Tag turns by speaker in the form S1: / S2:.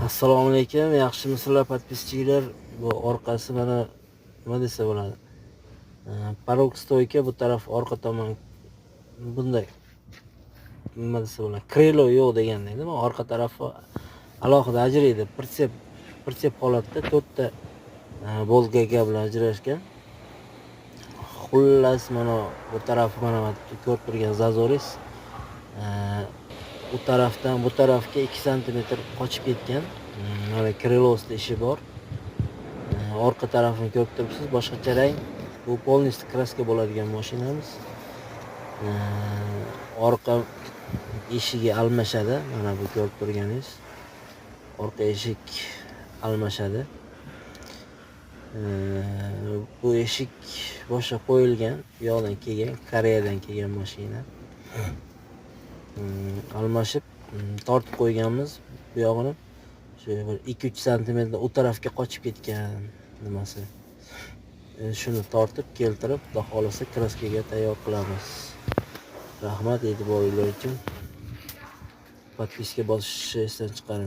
S1: Assalomu alaykum, yaxshimisizlar, подписчик lar? Bu orqasi mana, nima desa bo'ladi, порог, стойка, bu taraf, orqa tomon bunday, nima desa bo'ladi, крыло yo'q deganda nima, orqa tarafi alohida ajraydi, прицеп holatda to'rtta болт, гайка bilan ajrashgan. Xullas, mana bu tarafi, mana ko'rib turgan зазор ingiz u tarafdan bu tarafga 2 santimetr qochib ketgan. Mana крыло sida ishi bor. Orqa tarafini ko'rib turibsiz, boshqacha rang. Bu полностью краска bo'ladigan mashinamiz. Orqa eshigi almashadi. Mana bu ko'rib turganingiz orqa eshik almashadi. Bu eshik boshqa qo'yilgan, bu yoqdan kelgan, Koreyadan kelgan mashina. Almashib, tortib qo'yganmiz bu yog'ini, shu bir 2-3 santimetr u tarafga qochib ketgan nimasi. Shuni tortib keltirib, xudo xohlasa, краска ga tayyor qilamiz. Rahmat e'tiboringlar uchun. Подписка bosishni esdan chiqarmang.